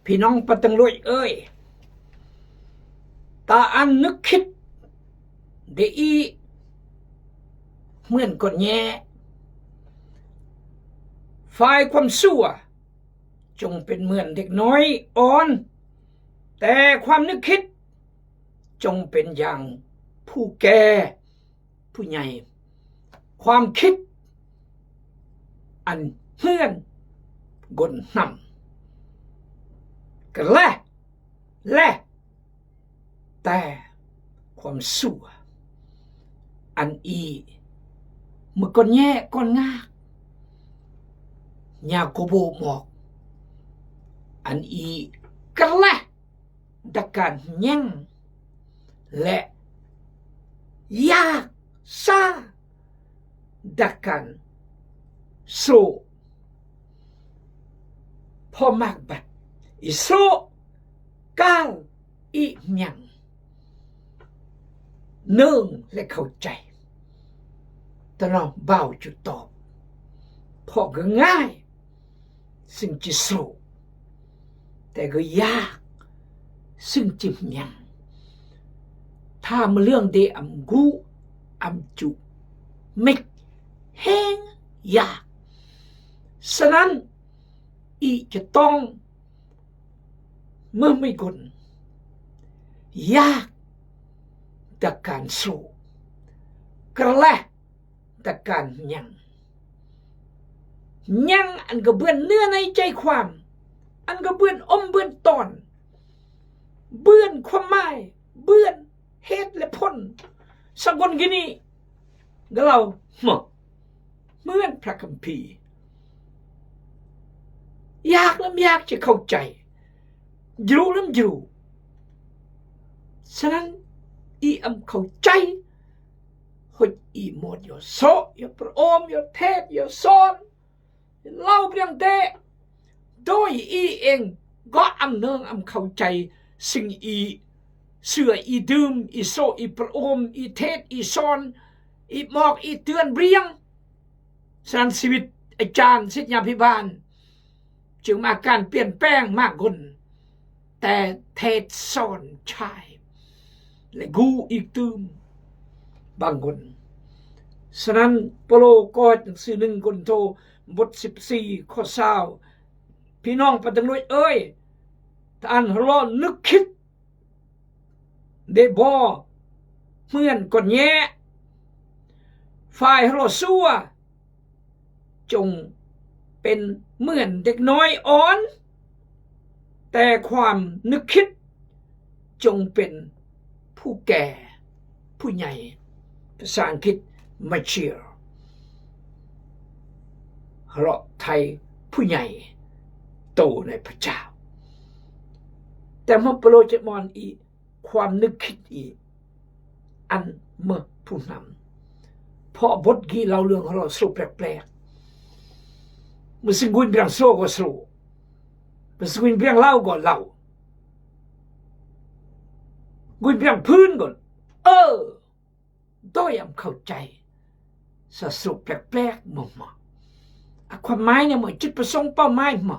ພີ່ນ້ອງປາຕັງລວຍເອີຍ, ຕາອັນນຶກຄິດເດອີ ເໝືອນກ່ອນແຍະ, ຝ່າຍຄວາມຊົ່ວຈົ່ງເປັນເໝືອນເດັກນ້ອຍອ່ອນ, ແຕ່ຄວາມນຶກຄິດ ຈົ່ງເປັນຢ່າງຜູ້ແກ່ຜູ້ໃຫຍ່, ຄວາມຄິດອັນເຮືອນກົນນຳ ກະແລ ແລ ແຕ່ຄວາມຊົ່ວ ອັນອີ ເມື່ອກ່ອນແຍະກ່ອນງາກ ຍາໂກໂບບອກ ອັນອີ ກະແລ ດັກການຍັງ ແລະ ຢາກຊາດັກການໂຊ ພໍມາກບັດ ອີໂຊກາລ ອີຫຍັງ ເນີງ ແລະ ເຂົ້າໃຈ ຕະນອງບ່າວຈຸຕອບ ເພາະກໍງ່າຍ ຊຶ່ງຈະໂຊ ແຕ່ກໍຍາກ ຊຶ່ງຈະຫຍັງ ຖ້າມາເລື່ອງເດອຳກູ ອຳຈຸເມັກ ແຮງຍາກ. ສະນັ້ນ ອີຈະຕ້ອງ ເມື່ອມີຄົນ ຢາກ ຕະການໂຊ ກະແລ ຕະການຍັງ ຍັງອັນກະເບືອນເນື້ອໃນໃຈຄວາມ ອັນກະເບືອນອົມເບືອນຕອນ ເບືອນຄວາມໝາຍ ເບືອນເຫດ ແລະ ຜົນ ສາກົນກິນີ ກະເລົ່າ ເໝືອນພະຄຳພີ ຢາກລຳຢາກຈະເຂົ້າໃຈ ຢູລຳຢູ ສະນັ້ນ ອີອຳເຂົ້າໃຈ ຫົດອີໝົດ ຢ່າໂຊ ຢ່າປະໂອມ ຢ່າເທດ ຢ່າສອນ ເລົ່າພຽງແຕ່ ໂດຍອີເອງກໍອຳເນີງອຳເຂົ້າໃຈ ສິ່ງອີເຊື່ອ ອີດື່ມ ອີໂຊ ອີປະໂອມ ອີເທດ ອີສອນ ອີບອກ ອີເຕືອນບຽງ. ສະນັ້ນ ຊີວິດອາຈານສິດຍາພິບານ ຈຶ່ງມາການປ່ຽນແປງມາກົນ ແຕ່ເທດສອນຊາຍ ແລະ ກູອີກຕື່ມບາງຄົນ. ສະນັ້ນ ເປົາໂລກໍໜັງສືໜຶ່ງໂກລິນໂທ ບົດສິບສີ່ ຂໍ້ຊາວ ພີ່ນ້ອງປາຕັງລວຍເອີຍ, ທ່ານຮໍນຶກຄິດ ເດບໍ່ ເໝືອນກ່ອນແຍະ, ຝ່າຍຮໍຊົ່ວ ຈົ່ງເປັນເໝືອນເດັກນ້ອຍອ່ອນ, ແຕ່ຄວາມນຶກຄິດ ຈົ່ງເປັນຜູ້ແກ່ ຜູ້ໃຫຍ່, ພາສາອັງກິດ mature, ເລາະໄທຜູ້ໃຫຍ່ໂຕໃນພະເຈົ້າ. ແຕ່ມາໂປໂລຈະມອນອີກ ຄວາມນຶກຄິດອີກ ອັນເມີຜູ້ນຳ, ເພາະບົດກີເລົ່າເລື່ອງເຮົາໂຊແປກໆ, ມາຊິງກຸຍບຽງໂຊກໍໂຊ, ມາຊິງກຸຍບຽງເລົ່າກໍເລົ່າ, ກຸຍບຽງພື້ນກໍ ເອີ ໂດຍອຳເຂົ້າໃຈ ສະສະແປກໆ ມາໆ ອາ ຄວາມໝາຍນີ້ມາ ຈຸດປະສົງເປົ້າໝາຍມາ.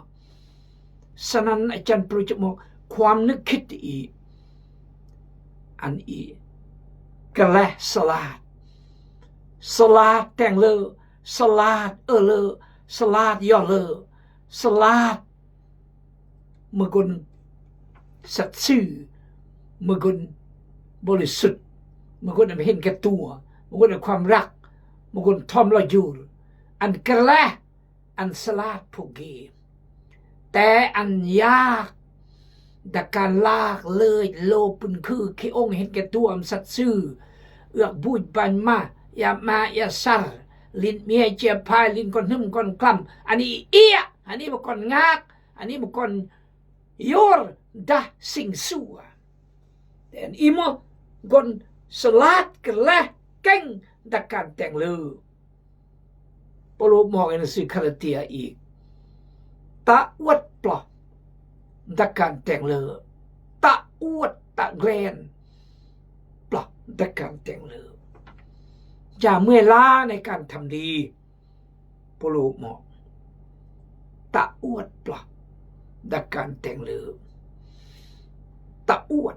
ສະນັ້ນ ອາຈານໂປຣຈະບອກ ຄວາມນຶກຄິດອີ ອັນອີ ກະແລສະຫຼາດ, ສະຫຼາດແຕ່ງເລີ, ສະຫຼາດເອີເລີ, ສະຫຼາດຍໍເລີ, ສະຫຼາດ ເມື່ອຄົນສັດຊື່, ເມື່ອຄົນບໍລິສຸດ, ເມື່ອຄົນເຫັນແກ່ຕົວ, ເມື່ອຄົນເອົາຄວາມລັກ, ເມື່ອຄົນຖ່ອມລອຍຢູ່, ອັນກະແລ ອັນສະຫຼາດຜູ້ກີ, ແຕ່ອັນຢາກ ດະການລາກເລີຍໂລປຶນຄືຂີ້ອົງເຫັນແກ່ຕົວ, ອັນສັດຊື່, ເອືອກບູດບານມາ, ຢາມາຢາສັນ, ຫຼິ້ນເມຍເຈຍພາຍ, ຫຼິ້ນກ່ອນຫຶມກ່ອນກຳ, ອັນນີ້ເອຍ, ອັນນີ້ບໍ່ກ່ອນງາກ, ອັນນີ້ບໍ່ກ່ອນ ໂຍລດາສິງສັວ, ແຕ່ອັນອີ່ມະ ກົນສະຫຼາດກະແລເກັ່ງດາການແຕ່ງເລີ. ເປົາໂລບອກໃນໜັງສືກາລາເຕຍອີກ, ຕະອວດປະດາການແຕ່ງເລີ, ຕະອວດຕະແກລນປະດາການແຕ່ງເລີ. ຢ່າເມື່ອຍລ້າໃນການທຳດີ. ໂປໂລບອກ ຕະອວດປະ ດາການແຕ່ງເລີ ຕະອວດ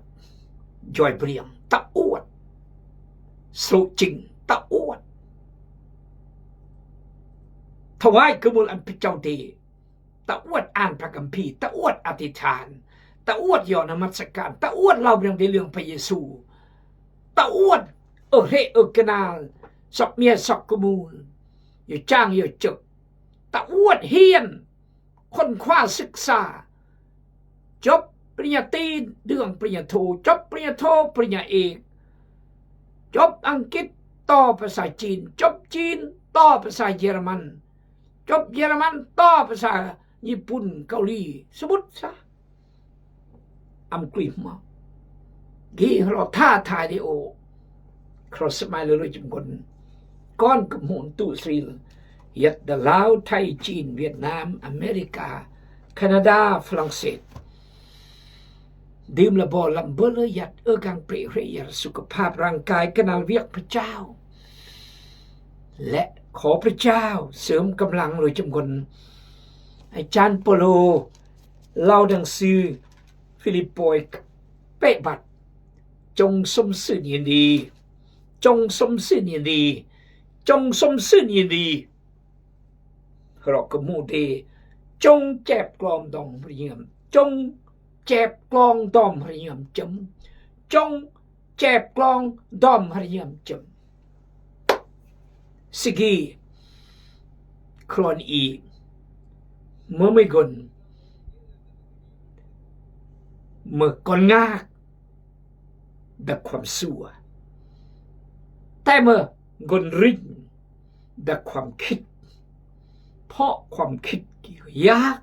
ຢອຍບຣຽມ ຕະອວດ ໂຊຈິງ ຕະອວດ ຖວາຍຄືມູນອັນພະເຈົ້າເດ ຕະອວດອ່ານພະຄຳພີ ຕະອວດອະທິຖານ ຕະອວດຍໍນະມັດສະການ ຕະອວດເລົ່າເລື່ອງດີເລື່ອງພະເຢຊູ ຕະອວດ ເອີເຮເອີກະນາ ຊອກເມຍຊອກກະມູນ ຢູ່ຈ້າງຢູ່ເຈິກ ຕະອວດຮຽນ ຄົ້ນຄວ້າສຶກສາ ຈົບປະລິນຍາຕີ ເລື່ອງປະລິນຍາໂທ ຈົບປະລິນຍາໂທ ປະລິນຍາເອກ ຈົບອັງກິດຕໍ່ພາສາຈີນ ຈົບຈີນຕໍ່ພາສາເຢຍລະມັນ ຈົບເຢຍລະມັນຕໍ່ພາສາຍີ່ປຸ່ນ ເກົາຫຼີ ສະໝຸດຊະ ອຳກຣີມາ ກີຮໍທ່າທາຍເດໂອ ຄຣອສມາຍເລີຍຈຳກົນ ກ່ອນກະໝູນຕຸສຣີ ຍັດດາລາວ ໄທ ຈີນ ຫວຽດນາມ ອາເມລິກາ ຄານາດາ ຝຣັ່ງເສດ ດື່ມລະບໍ່ລຳເບີເລີ ຍັດເອີກາງເປເຣຍ ສຸຂະພາບຮ່າງກາຍ ກະນາວຽກພະເຈົ້າ ແລະ ຂໍພະເຈົ້າເສີມກຳລັງໂດຍຈຳກົນ ອາຈານໂປໂລ ເລົ່າໜັງສື ຟີລິບໂປຍ ເປະບັດ ຈົ່ງຊົມຊື່ນຍິນດີ ຈົ່ງຊົມຊື່ນຍິນດີ ຈົ່ງຊົມຊື່ນຍິນດີ ເຮົາກະໝູເດ ຈົ່ງແຈບກລອມດອງຮຽມ ຈົ່ງແຈບກລອງດອມຮຽມຈຳ ຈົ່ງ ແຈບກລອງດອມຮຽມຈຳ ຊິກີ ຄຣອນອີ ເມື່ອມີກົນ ເມື່ອກ່ອນງາກ ດັກຄວາມຊົ່ວ ແຕ່ເມື່ອກົນຣິງ ດັກຄວາມຄິດ ເພາະຄວາມຄິດຍາກ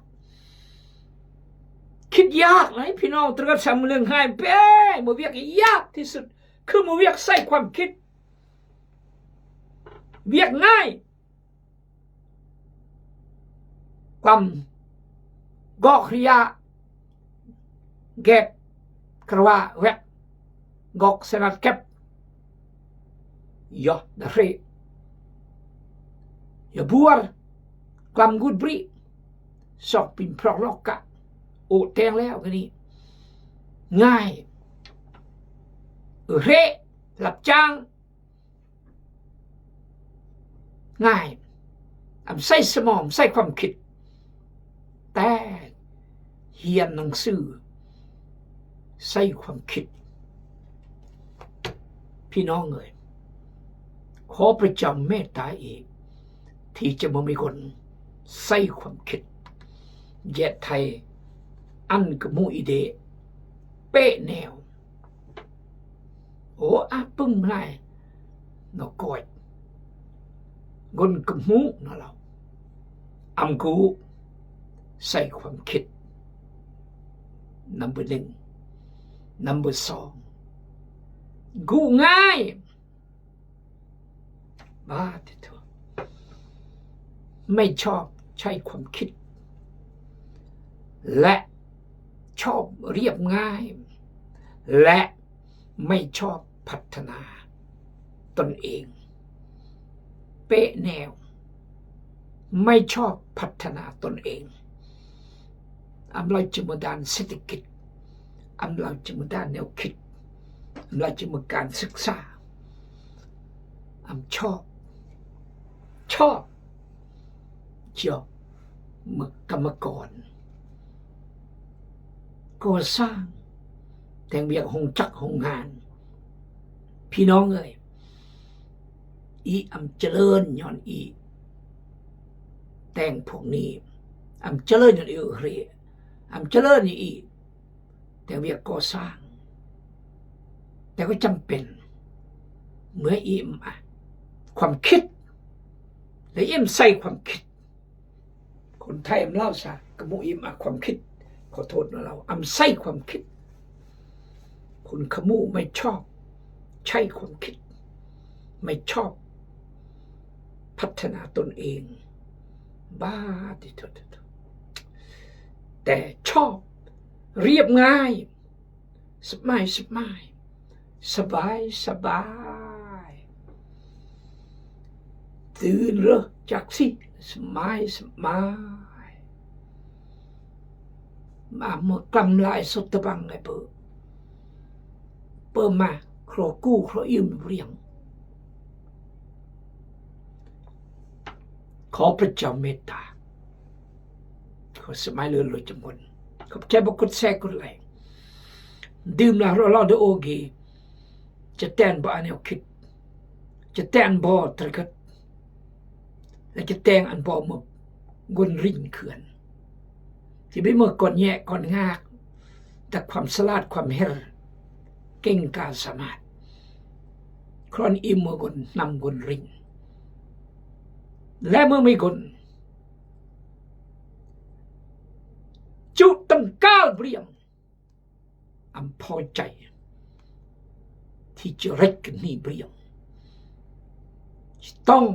ຄິດຍາກນະພີ່ນ້ອງ ຕະກະສຳເລື່ອງຫາຍເປ້ ມື້ວຽກຍາກທີ່ສຸດ ຄືມື້ວຽກໃຊ້ຄວາມຄິດ ວຽກງ່າຍ ກຳ ກອກ ຮະຍະ ແກບ ກະວາ ແວັກ ກອກ ສະໜັດ ແກັບ ຢໍ ດາເຣ ຢໍ ບວນ ກຳ ກຸດບຣິ ຊອກ ປິນ ພຣອກ ລັອກ ກະ ໂອ ແຕງ ແລ້ວ ກະນີ້ ງ່າຍ ເຮ ລັບຈ້າງ ງ່າຍ ອຳໃຊ້ສະໝອງ ໃຊ້ຄວາມຄິດ ແຕ່ຮຽນໜັງສືໃຊ້ຄວາມຄິດ ພີ່ນ້ອງເອີຍ ຂໍພະເຈົ້າເມດຕາອີກ ທີ່ຈະບໍ່ມີຄົນໃຊ້ຄວາມຄິດ ແຍດໄທ ອັນກະໝູອີເດ ເປະແນວ ໂອ ອາປຶ້ມຫຼາຍ ນອກກອຍ ກົນກະໝູນອລາວ ອຳກູ ໃຊ້ຄວາມຄິດ ນຳເບີໜຶ່ງ ນຳເບີສອງ ກູງ່າຍ ບາດເທ ໄມ່ຊອບໃຊ້ຄວາມຄິດ ແລະ ຊອບລຽບງ່າຍ ແລະ ໄມ່ຊອບພັດທະນາຕົນເອງ ເປະແນວ ໄມ່ຊອບພັດທະນາຕົນເອງ ອຳລາວຈະມາດ້ານເສດຖະກິດ ອຳລາວຈະມາດ້ານແນວຄິດ ອຳລາວຈະມາການສຶກສາ ອຳຊອບ ຊອບ ຈອບ ມາກຳມະກອນ ກໍ່ສ້າງ ແຕ່ງວຽກໂຮງຈັກໂຮງງານ ພີ່ນ້ອງເອີຍ ອີອຳຈະເລີນຍ້ອນອີແຕ່ງພວກນີ້ ອຳຈະເລີນຍ້ອນອີເຮ ອຳຈະເລີນອີ ແຕ່ວຽກກໍ່ສ້າງ ແຕ່ກໍຈຳເປັນ ເມື່ອອີມອະ ຄວາມຄິດ ແລະ ອີມໃສ່ຄວາມຄິດ ຄົນໄທອຳລາວຊະ ກະໝູອີມອະຄວາມຄິດ ຂໍໂທດນະລາວ ອຳໃສ່ຄວາມຄິດ ຄົນຂະໝູໄມ່ຊອບໃຊ້ຄວາມຄິດ ໄມ່ຊອບພັດທະນາຕົນເອງ ບາດຕິໂທ ແຕ່ຊອບລຽບງ່າຍ ສະບາຍ ສະບາຍ ສະບາຍ ສະບາຍ ຕື່ນເລີຍຈັກຊິ ສະບາຍ ສະບາຍ ມາເມື່ອກຳລາຍສົດຕະບັງໄດ້ເປີ ເປີມາ ຄຣອກູ ຄຣອອີມ ບຣຽງ ຂໍພະເຈົ້າເມດຕາ ຂໍສະໄໝເລີຍໂລຍຈຳນວນ ຂອບໃຈບໍ່ກົດແຊ ກົດໄລ ດື່ມລະ ລະ ລະ ໂອເກ ຈະແຕ່ນບໍ່ອາແນວຄິດ ຈະແຕ່ນບໍ່ຕະກະ ແລະ ຈະແຕ່ງອັນບໍ່ເມືອກວນລິນເຂື່ອນ ທີ່ໄປເມືອກກ່ອນແຍະກ່ອນງາກ ແຕ່ຄວາມສະຫຼາດຄວາມເຫັນ ເກັ່ງກ້າສາມາດ ຄຣອນອີເມືອກວນນຳກວນລິນ ແລະ ເມື່ອມີກວນ ຈຸຕັງກາວເບຣຽງ ອຳພໍໃຈທີ່ຈະເລັກກວ່ານີ້ເບຣຽງ ຕ້ອງ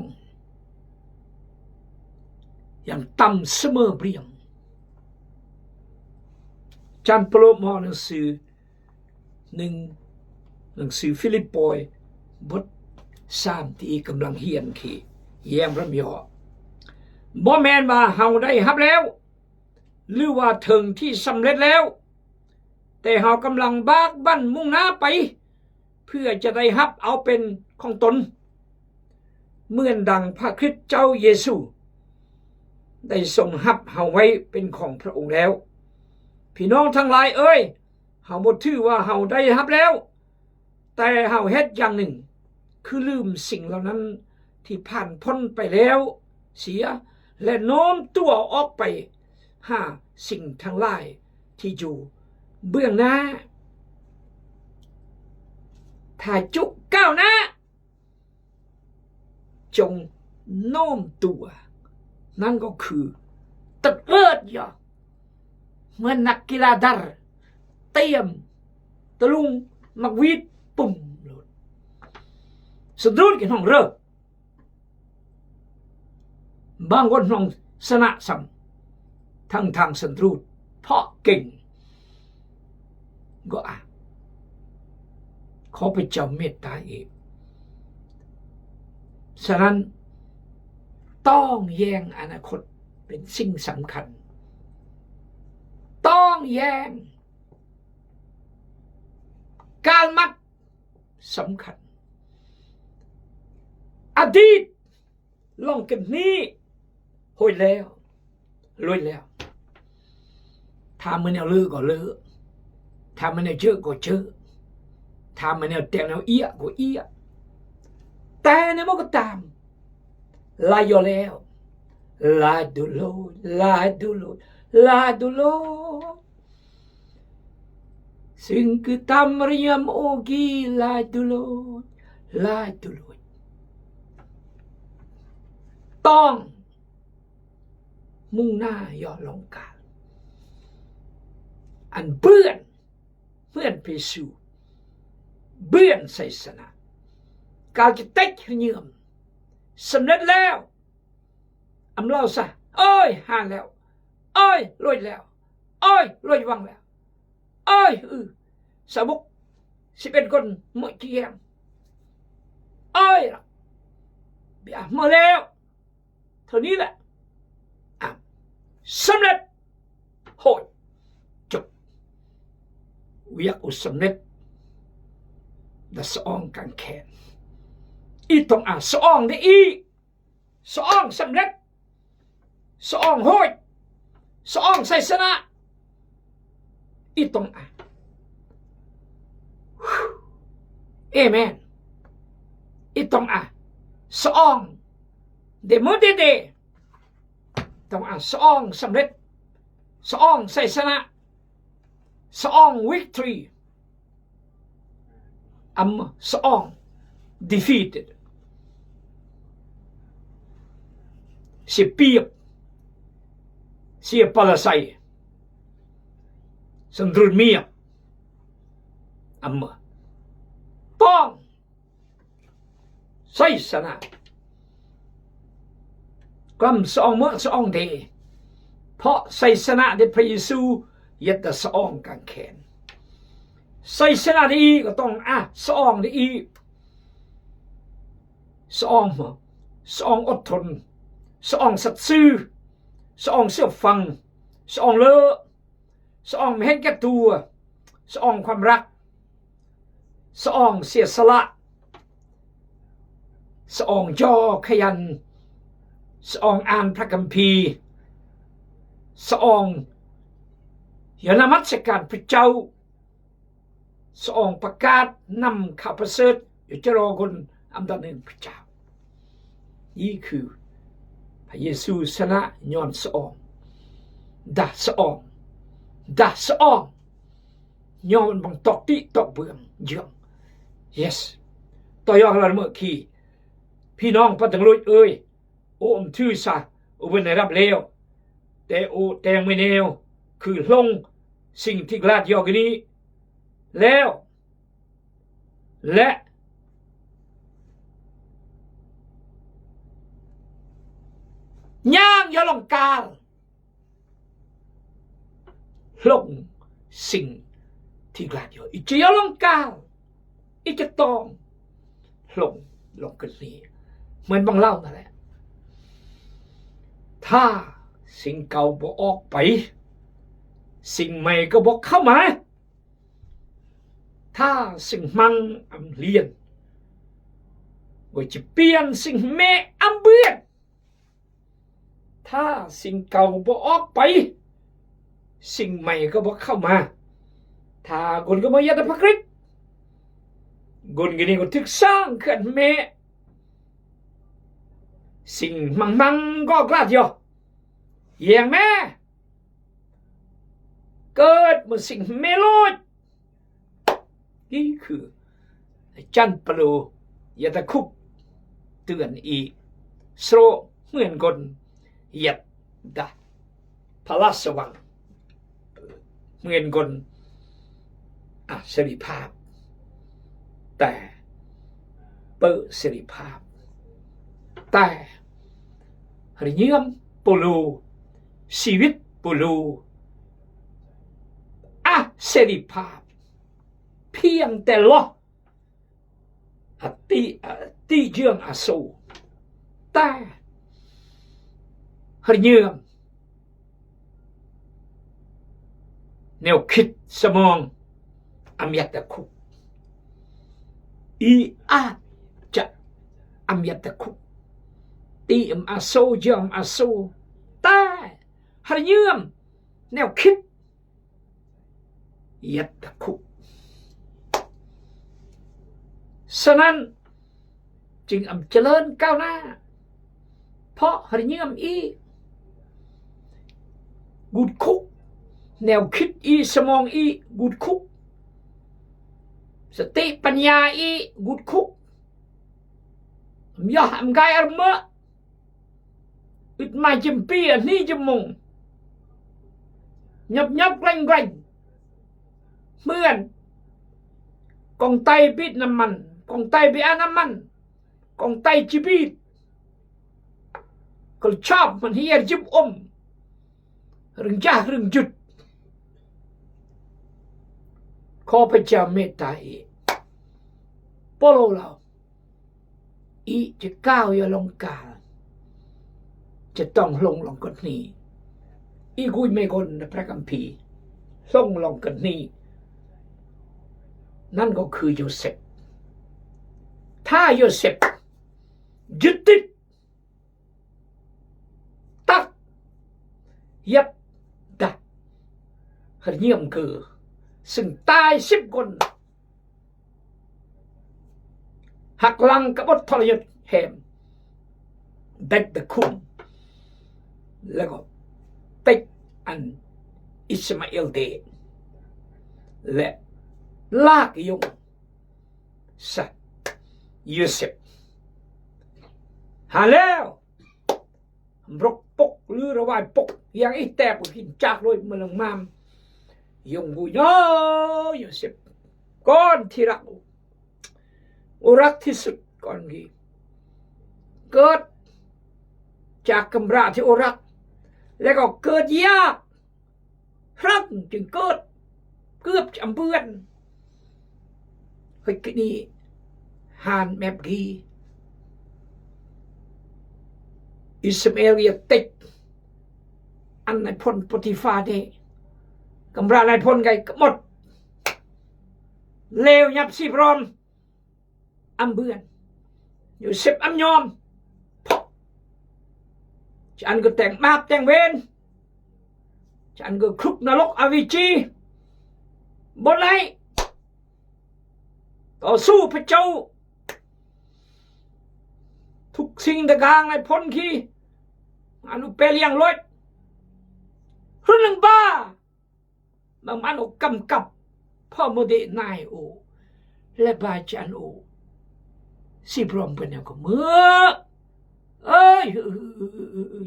ຢ່າງຕ່ຳສະເໝີເບຣຽງ ຈານປະໂລມອອກໜັງສືໜຶ່ງ ໜັງສືຟີລິບປອຍ ບົດສາມ ທີ່ກຳລັງຮຽນທີ່ແຍມລຳຍອ ບໍ່ແມ່ນວ່າເຮົາໄດ້ຮັບແລ້ວ ຫຼືວ່າເຖິງທີ່ສຳເລັດແລ້ວ ແຕ່ເຮົາກຳລັງບາກບັ່ນມຸ່ງໜ້າໄປ ເພື່ອຈະໄດ້ຮັບເອົາເປັນຂອງຕົນ ເໝືອນດັ່ງພະຄຣິດເຈົ້າເຢຊູໄດ້ຊົງຮັບເຮົາໄວ້ເປັນຂອງພະອົງແລ້ວ. ພີ່ນ້ອງທັງຫຼາຍເອີຍ, ເຮົາບໍ່ຖືວ່າເຮົາໄດ້ຮັບແລ້ວ, ແຕ່ເຮົາເຮັດຢ່າງໜຶ່ງ ຄືລືມສິ່ງເຫຼົ່ານັ້ນທີ່ຜ່ານພົ້ນໄປແລ້ວເສຍ ແລະ ໂນ້ມຕົວອອກໄປຫາສິ່ງທັງຫຼາຍທີ່ຢູ່ເບື້ອງໜ້າ. ຖ້າຈຸກ້າວໜ້າ, ຈົ່ງໂນ້ມຕົວ, ນັ້ນກໍຄືຕັດເລີດຢາ ເໝືອນນັກກິລາດາດ ຕຽມຕະລຸງ ໝາກຫວີດ ປຸ້ມໂລດ. ສະດຸດກິນຫ້ອງເຣີ ບາງຄົນຫ້ອງຊະນະຊ້ຳ ທັງທາງສັນຕູດ ເພາະເກັ່ງກໍອາ ຂໍພະເຈົ້າເມດຕາອີກ. ສະນັ້ນ, ຕ້ອງແຍ່ງອະນາຄົດເປັນສິ່ງສຳຄັນ, ຕ້ອງແຍ່ງການມັກສຳຄັນ. ອະດີດ ລອງເກັບໜີ້ ໂຫຍແລ້ວ ລວຍແລ້ວ. ຖ້າມັນແນວເລີກໍເລີ, ຖ້າມັນແນວເຈີກໍເຈີ, ຖ້າມັນແນວແຕ່ງແນວເອຍກໍເອຍ. ແຕ່ແນວໃດກໍຕາມ, ລາຍຢູ່ແລ້ວ, ລາຍດູໂລດ, ລາຍດູໂລດ, ລາຍດູໂລດ. ຊຶ່ງຄືຕຳລະຍຳໂອກີ ລາຍດູໂລດ, ລາຍດູໂລດ. ຕ້ອງມຸ່ງໜ້າຢ່ອລອງການ ອັນເບື່ອນເຮືອນພະເຢຊູ, ເບື່ອນໄຊຊະນະ, ກາວຈະເຕັກຮະເຍີມ, ສຳເລັດແລ້ວ. ອຳເລົ່າຊະ, ໂອ້ຍ ຫານແລ້ວ, ໂອ້ຍ ລວຍແລ້ວ, ໂອ້ຍ ລວຍວັງແລ້ວ, ໂອ້ຍ ອື ສາວົກສິບເອັດຄົນ ເໝີຈຽງ, ໂອ້ຍ ເບຍ ເໝີແລ້ວ, ເທົ່ານີ້ແຫຼະ, ອາ ສຳເລັດ, ໂຫຍ ຈົບ, ວຽກອຸສຳເລັດ, ດາສະອອງກາງແຂນ, ອີຕ້ອງອາສະອອງເດອີ ສະອອງສຳເລັດ, ສະອອງໂຫດ, ສະອອງໄຊຊະນະ, ອີຕ້ອງອາ ເອເມນ, ອີຕ້ອງອາສະອອງເດເມີເດເດ, ຕ້ອງອາສະອອງສຳເລັດ, ສະອອງໄຊຊະນະ, ສະອອງວິກທຣີ. ອຳສະອອງດີຟີດເດດ, ເສຍປຽບ, ເສຍປາລາໄຊ, ສັນລຸນເມຍ, ອຳປອງ ໄຊຊະນະ. ກຳສະອອງເໝີສະອອງເດ, ເພາະໄຊຊະນະເດພະເຢຊູ ເຮັດແຕ່ສະອອງກາງແຂນ. ໄຊຊະນະເດອີກກໍຕ້ອງອາສະອອງເດອີ, ສະອອງເໝີ, ສະອອງອົດທົນ, ສະອອງສັດຊື່, ສະອອງເຊື່ອຟັງ, ສະອອງເລີ ສະອອງເຫັນແກ່ຕົວ, ສະອອງຄວາມລັກ, ສະອອງເສຍສະຫຼະ, ສະອອງຍໍຂະຫຍັນ, ສະອອງອ່ານພະຄຳພີ, ສະອອງຢາກນະມັດສະການພະເຈົ້າ, ສະອອງປະກາດນຳຂ່າວປະເສີດຢູ່ຈະລໍຄົນອຳນາດໜຶ່ງພະເຈົ້າ. ນີ້ຄືພະເຢຊູຊະນະຍ້ອນສະອອງ, ດາສະອອງ, ດາສະອອງ, ຍ້ອນບັງຕອກຕິຕອກເບືອງເຍືອງ. Yes. ຕໍ່ຍອດລະເມີຄີ, ພີ່ນ້ອງປະຕັງລຸຍເອີຍ, ໂອອຳຖືສາ ໂອເພິ່ນໄດ້ຮັບແລ້ວ, ແຕ່ໂອແຕ່ງໄວ້ແນວ ຄືລົງສິ່ງທີ່ກະຫຼາດຢໍກະນີແລ້ວ ແລະ ຍ່າງຢໍລອງການ ລົງສິ່ງທີ່ກະຫຼາດຢໍ ອິດຈະຢໍລອງການ ອິດຈະຕອງ ລົງ ລົງກະນີ ເໝືອນບັງເລົ່ານັ້ນແຫຼະ. ຖ້າສິ່ງເກົ່າບໍ່ອອກໄປ ສິ່ງໃໝ່ກໍບໍ່ເຂົ້າມາ. ຖ້າສິ່ງມັງອຳລຽນ ກໍຈະປ່ຽນສິ່ງແມ່ອຳເບືອນ. ຖ້າສິ່ງເກົ່າບໍ່ອອກໄປ ສິ່ງໃໝ່ກໍບໍ່ເຂົ້າມາ. ຖ້າຄົນກໍບໍ່ຢາກໄດ້ພະຄຣິດ ຄົນກໍນີ້ກໍຖືກສ້າງເຄື່ອນແມ່ ສິ່ງມັງໆກໍກະຫຼາດຢໍ ແຍງແມ່ ເກີດເມື່ອສິ່ງແມ່ໂລດ. ນີ້ຄືອາຈານປາໂລ ຢາດຕະຄຸບ ເຕືອນອີກ ໂຊເໝືອນກົນ ຢາດຕະພະລາຊະວັງ ເໝືອນກົນອະເສລີພາບ ແຕ່ເປີເສລີພາບ ແຕ່ຮະເຍີມໂປໂລ ຊີວິດໂປໂລ ອະເສລີພາບ ພຽງແຕ່ລໍອະຕິ ອະຕິເຍືອງອາໂສ ແຕ່ຮະເຍີມແນວຄິດສະໝອງອຳຍັດຕະຄຸ ອີອາດຈະອຳຍັດຕະຄຸ ຕິອຳອາໂສ ເຍືອງອາໂສ ແຕ່ຮະເຍີມແນວຄິດ ຍັດຕະຄຸ ສະນັ້ນຈຶ່ງອຳຈະເລີນກ້າວໜ້າ ເພາະຮະເຍີມອີກ ກຸດຄຸ ແນວຄິດອີກ ສະໝອງອີກ ກຸດຄຸ ສະຕິປັນຍາອີກ ກຸດຄຸ ອຳຍາອຳກາຍອາເມະ ອຶດມາຈິມປີ ອັນນີ້ຈິມມຸງ ຍັບໆ ແກວ່ງໆ ເໝືອນກອງໄຕບີດນ້ຳມັນ ກອງໄຕບີອານ້ຳມັນ ກອງໄຕຈີບີດ ກໍຊອບມັນເຮຍຢິບອົມ ເລື່ອງຢາກເລື່ອງຢຸດ ຂໍພະເຈົ້າເມດຕາອີກ ໂປໂລລາວ ອີຈະກ້າວຢາລົງການ ຈະຕ້ອງລົງລອງກອນນີ້ ອີກຸຍເມກົນໃນພະຄຳພີ ລົງລອງກອນນີ້ ນັ້ນກໍຄືໂຢເຊັບ. ຖ້າໂຢເຊັບຍຶດຕິດ ຕັກ ຍັບ ດະ ຮະເຍີມຄື ຊຶ່ງຕາຍສິບຄົນ ຫັກຫຼັງກະບົດທໍລະຍົດແຮມ ເດັດຕະຄຸມ ແລ້ວກໍຕິກອັນ ອິດສະມາເອລເດ ແລະ ລາກຍົງສະ ໂຢເຊັບ ຫາແລ້ວ ຣົກປົກ ຫຼື ລະວາຍປົກ ຢ່າງອີແຕບກໍກິນຈາກໂລຍເມືອງມາມ ຍົງບູຍອ ໂຢເຊັບ ກ່ອນທີ່ລັກ ໂອ ລັກທີ່ສຸດ ກ່ອນທີ່ ເກີດຈາກກຳພ້າທີ່ໂອລັກ ແລ້ວກໍເກີດຢາກ ຄັ້ງຈຶ່ງເກີດ ເກືອບຈະອຳເບືອນ ເຮີຍ ກິນີ ຮານແມບກີ ອິດສະມາເອລ ເຣຍຕິກ ອັນໃນພົນໂປຕິຟານີ້ ກ ກຳລານາຍພົນໄກກະໝົດ ເລວຫຍັບຊີບຣອມ ອຳເບືອນ ຢູ່ສິບອຳຍອມ ເພາະຈະອັນກໍແຕ່ງບາບແຕ່ງເວນ ຈະອັນກໍຄຸກນະລົກອະເວຈີ ບໍ່ໄດ້ ຕໍ່ສູ້ພະເຈົ້າ ທຸກສິ່ງຕະກາງໃນພົນຄີ ອານຸເປລຽງໂລດ ຮຸນລັງບາ ບາງອັນໂອກຳກັບ ພໍ່ໂມເດນາຍໂອ ແລະບາຈານໂອ ຊີບຣອມເພິ່ນແນວກໍເມືອ ເອີຍ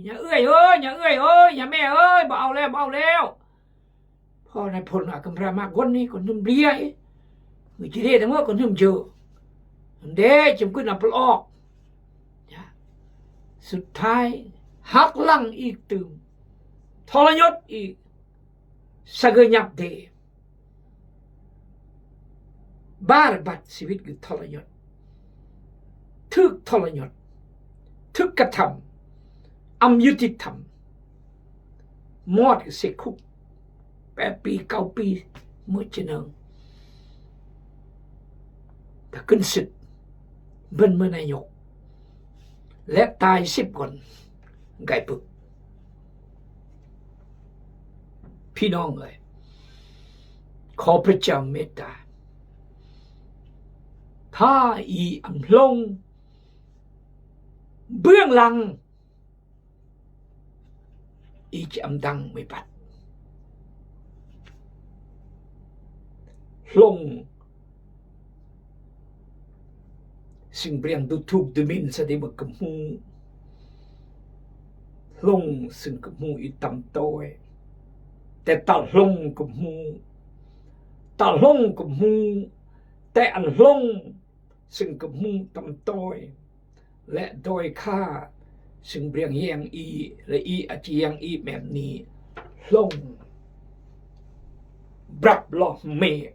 ຍາເອື້ອຍເອີຍ ຍາເອື້ອຍເອີຍ ຍາແມ່ເອີຍ ບໍ່ເອົາແລ້ວ ບໍ່ເອົາແລ້ວ. ພໍ່ນາຍພົນອາກຳພາມາກົນນີ້ ຄົນໜຶ່ງເບຍ ມືຈີເດທັງໝົດ ຄົນໜຶ່ງເຈີ ເດ ຈຳກຶນອຳປະອອກ ສຸດທ້າຍຫັກຫຼັງອີກຕື່ມ ທໍລະຍົດອີກ ສະເກີຍຫຍັບເດ ບາລະບັດຊີວິດຄືທໍລະຍົດ ຖືກທໍລະຍົດ ຖືກກະທຳ ອຳຍຸຕິທຳ ມອດກະເສກຄຸກ ແປດປີ ເກົ້າປີ ມື້ຈະເນີງ ຖ້າຂຶ້ນສິດ ເບິ່ນເມືອນາຍົກ ແລະ ຕາຍສິບຄົນ ໄກປຶກ. ພີ່ນ້ອງເອີຍ ຂໍພະເຈົ້າເມດຕາ ຖ້າອີອຳລົງເບື້ອງຫຼັງ ອີຈະອຳດັງໄມ່ບັດ ລົງ ຊຶ່ງເບຣຽງດູທູບດູມິນສະເດມະກະໝູ ລົງ ຊຶ່ງກະໝູອີຕຳໂຕຍ ແຕ່ຕາລົງກະໝູ ຕາລົງກະໝູ ແຕ່ອັນລົງ ຊຶ່ງກະໝູຕຳໂຕຍ ແລະ ໂດຍຂ້າ ຊຶ່ງເບຣຽງແຍງອີ ແລະ ອີອາດຈະແຍງອີແມ່ນນີ້ ລົງ ບລັບລອບເມກ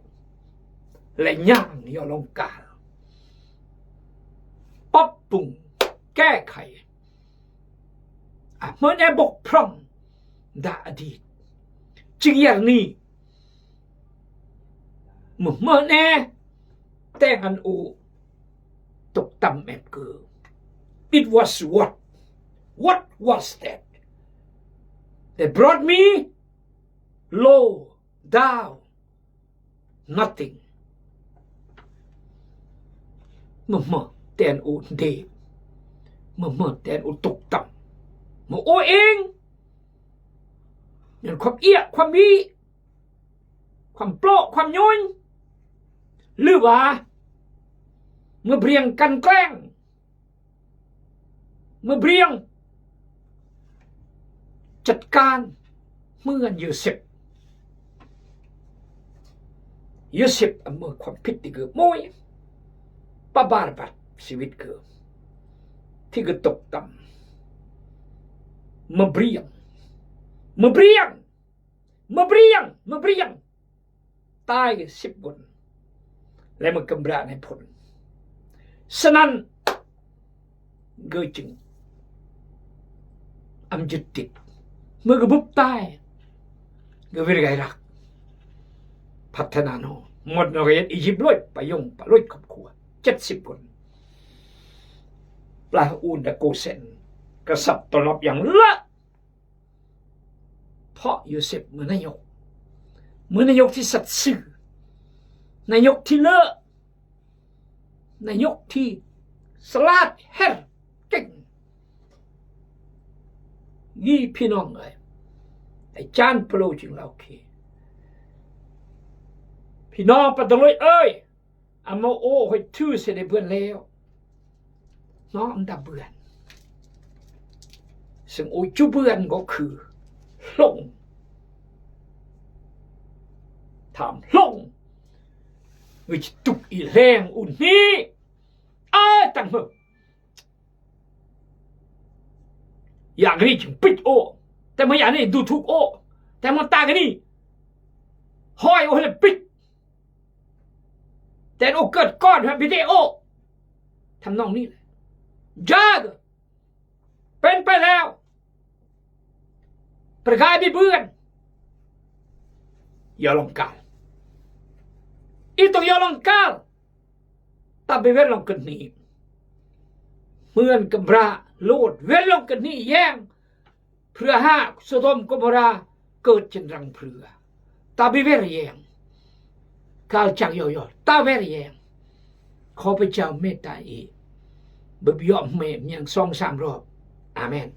ແລະ ຍ່າງຍໍລົງການ ປັບປຸງ ແກ້ໄຂ ອາ ເມື່ອແນບົກພຣອງ ດາອະດີດ ຈິງຢ່າງນີ້ ເມື່ອ ເມື່ອແນ ແຕ່ງອັນໂອ ຕົກຕ່ຳແອບເກີ It was what? What was that? They brought me low down. Nothing. ມາ ມາແຕ່ນໂອເດ ມາ ມາແຕ່ນໂອຕົກຕ່ຳ ມາໂອເອງ ຍ້ອນຄວາມເອຍ ຄວາມມີ ຄວາມໂປະ ຄວາມໂຍຍ ຫຼືວ່າ ມາເບຣຽງກັ່ນແກລ້ງ ມາເບຣຽງຈັດການເໝືອນໂຢເຊັບ. ໂຢເຊັບອຳເມີຄວາມຜິດທີ່ເກີດໂມຍ ປະບາດບັດຊີວິດເກີດ ທີ່ເກີດຕົກຕ່ຳ ມາເບຣຽງ ມາເບຣຽງ ມາເບຣຽງ ມາເບຣຽງ ຕາຍສິບຄົນ ແລະ ມາກຳລານາຍພົນ. ສະນັ້ນ ເກີດຈຶ່ງອຳຢຸດຕິດ ເມື່ອກະບຸບຕາຍ ກະວິໄລລັກ ພັດທະນາໂນ ໝົດນອກເຮັດອີຢິບໂລດ ປະຍົງປະໂລດຄອບຄົວ ເຈັດສິບຄົນ ປາອູນດາໂກເຊັນ ກະສັບຕອນຮັບຢ່າງເລີະ ເພາະໂຢເຊັບເມືອນາຍົກ ເມືອນາຍົກທີ່ສັດຊື່ ນາຍົກທີ່ເລີະ ນາຍົກທີ່ສະຫຼາດແຮດເກັ່ງ. ນີ້ພີ່ນ້ອງເອີຍ ອາຈານໂປໂລຈຶ່ງເລົ່າເຄ ພີ່ນ້ອງປະຕະລຸຍເອີຍ ອາມາໂອ ຫ້ອຍຖືເສດໃຫ້ເບືອນແລ້ວ ນ້ອງດາເບືອນ ຊຶ່ງໂອຈູເບືອນກໍຄືລົງ ຖາມລົງ ເວຈຕຸກອີແຮງອຸນນີ້ ເອີ ຕັງເມີ ຢ່າງນີ້ຈຶ່ງປິດໂອ ແຕ່ມາຢ່າງນີ້ດູຖືກໂອ ແຕ່ມາຕາກະນີ້ ຫ້ອຍໂອໃຫ້ລະປິດ ແຕ່ນໂອເກີດກ່ອນແຮມພິເດໂອ ທຳນອງນີ້ແຫຼະ ຢາກ ເປັນໄປແລ້ວ ປະກາຍບິດເບືອນ ယွາລອງການ ເອຕ້ອງຍອມລອງການ. ຕາມໄປເວັນລອງກະໜີ ເໝືອນກັບບຣາໂລດ ເວັນລອງກະໜີແຢງ ເພື່ອຫາໂຊໂດມໂກໂມຣາເກີດເປັນລັງເຜືອ ຕາມໄປເວັນແຢງ ກາຈັງຍອຍອດ ຕາເວັນແຢງ ຂໍພະເຈົ້າເມດຕາອີກ ເບິບຍອມແມ່ມຍັງສອງສາມຮອບ ອາເມນ.